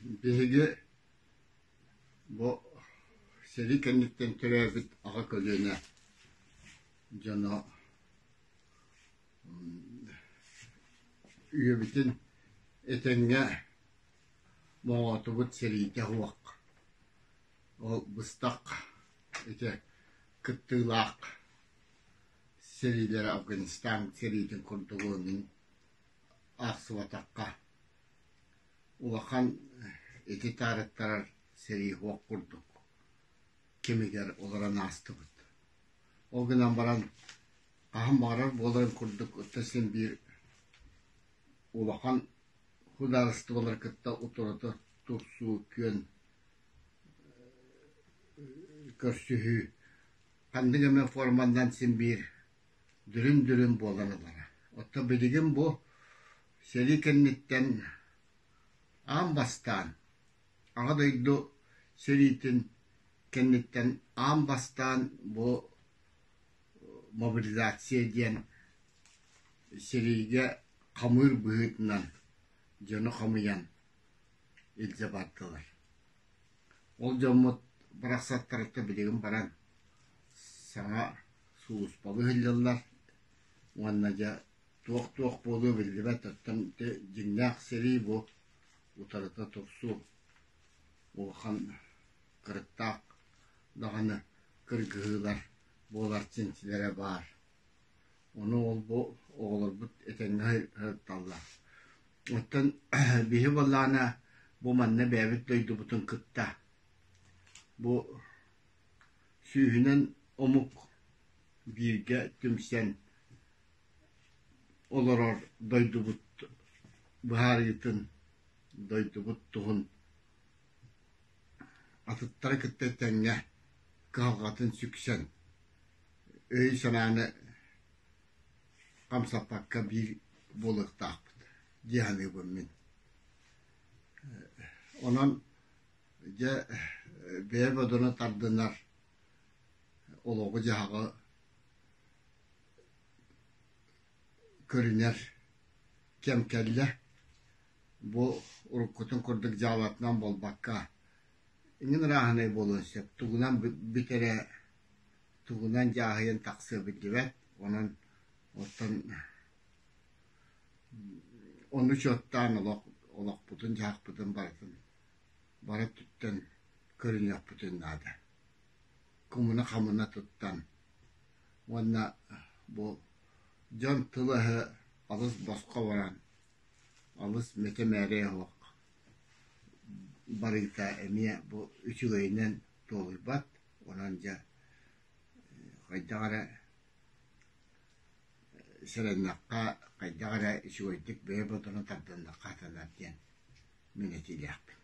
Биһиги бу сэрии кэнниттэн төрөөбүт аҕа көлүөнэ дьоно үйэбитин этэҥҥэ моҥоотубут сэриитэ суох, ол быстах ити кыттыылаах сэриилэрэ Афганистан сэриитин курдугу мин аахсыбатахха улахан ити таарыттарар сэрии суох курдук кэмигэр олорон аастыбыт. Ол гынан баран хаһан баҕарар буоларын курдук ытта син биир улахан судаарыстыбалары кытта утарыта турсуу күөн көрсүһүү ханнык эмэ форманнан син биир дөрүн-дөрүн буолан ылара. Оттон билигин бу сэрии кэнниттэн аан бастаан Аҕа дойду сэриитин кэнниттэн аан бастаан бу мобилизация диэн сэриигэ хамыыр быһыытынан дьону хамыйан илдьэ бардылар. Ол дьоммут барахсаттарыттан билигин баран саҥа сулууспалыы сылдьаллар уонна дьэ туох-туох буолуо биллибэт, оттон ити дьиҥнээх сэрии бу утарыта турсуу улахан кырыктаах даҕаны кыргыһыылар буолар чинчилэрэ баар. Ону ол-бу оҕолорбут этэҥҥэ сырытталлар. Оттон биһи буоллаҕына бу манна бэйэбит дойдубутун кытта бу сүүһүнэн омук бииргэ түмсэн олорор дойдубут быһаарыытын, дойдубут туһун атыттары кытта тэҥҥэ кыһалҕатын сүксэн өйү-санааны хамсаппакка биир буолуохтаахпыт дии саныыбын мин. Онон дьэ бэйэ бодону тардынар олоҕу-дьаһаҕы көрүнэр кэм кэллэ. Бу уруккутун курдук дьаалатынан буолбакка, иҥин ырааһынай буолуон сөп, тугунан бүтэрэ, тугунан дьааһыйан тахсыа биллибэт. Онон оттон ону учуоттаан олох олохпутун-дьаһахпытын барытын бары өттүттэн көрүнүөхпүтүн наада. Кумуна-хамына туттан уонна бу дьон тыла-өһө алыс босхо баран, алыс мэтэ-мээрэй оһох барыыта эмиэ бу үчүгэйинэн туолуйбат. Онон дьэ хайдах эрэ сэрэннэххэ, хайдах эрэ үчүгэйдик бэйэ бодону тардыннахха сатанар диэн мин этиилээхпин.